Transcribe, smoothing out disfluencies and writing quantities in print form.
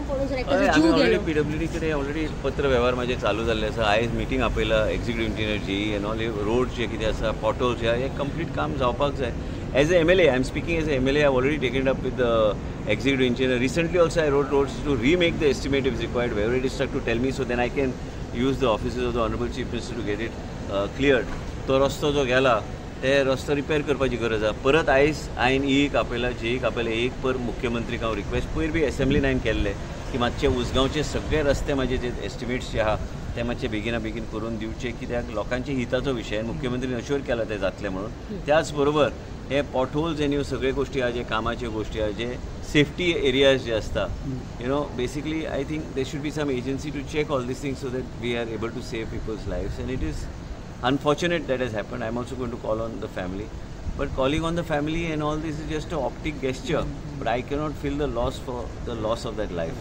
पडून एकट्याचो जीव ऑलरेडी गेलो. पीडब्ल्यूडी कडेन ऑलरेडी पत्र व्यवहार म्हाजे चालू जाल्ले आसा. आयज मिटींग आपयला executive engineer, JE and all. Road जे कितें आसा, पोटहोल्स जे आहा, हे कंप्लीट काम जावपाक जाय. As a MLA, I am speaking as a MLA, I already taken up with the executive engineer. Recently also I wrote roads to remake the estimate if required, wherever it is stuck to tell me, so then I can use the offices of the honourable chief minister to get it cleared. तो रस्तो जो गेला ते रस्तो repair करपाची गरज आसा. परत आयज हांवें ईक आपयला, जेईक आपयला, एक पर मुख्यमंत्रीक हांव रिक्वेस्ट पयर बी एसेंब्लीन हांवें केल्ले की मातशे उसगांवचे सगळे रस्ते म्हाजे जे एस्टिमेट्स जे आहा ते मातशे बेगिना बेगीन करून दिवचे, कित्याक लोकांच्या हिताचो विशय. मुख्यमंत्रीन अश्योर केला ते जातले म्हणून. त्याच बरोबर हे पॉटहोल्स आनी ह्यो सगळे गोश्टी आहा, जे कामाच्यो गोश्टी आहा, जे सेफ्टी एरियाज जे आसता, basically I think there should be some agency to check all these things so that we are able to save people's lives. And it is unfortunate that has happened. I am also going to call on the family, but calling on the family and all this is just a optic gesture, but I cannot feel the loss for the loss of that life.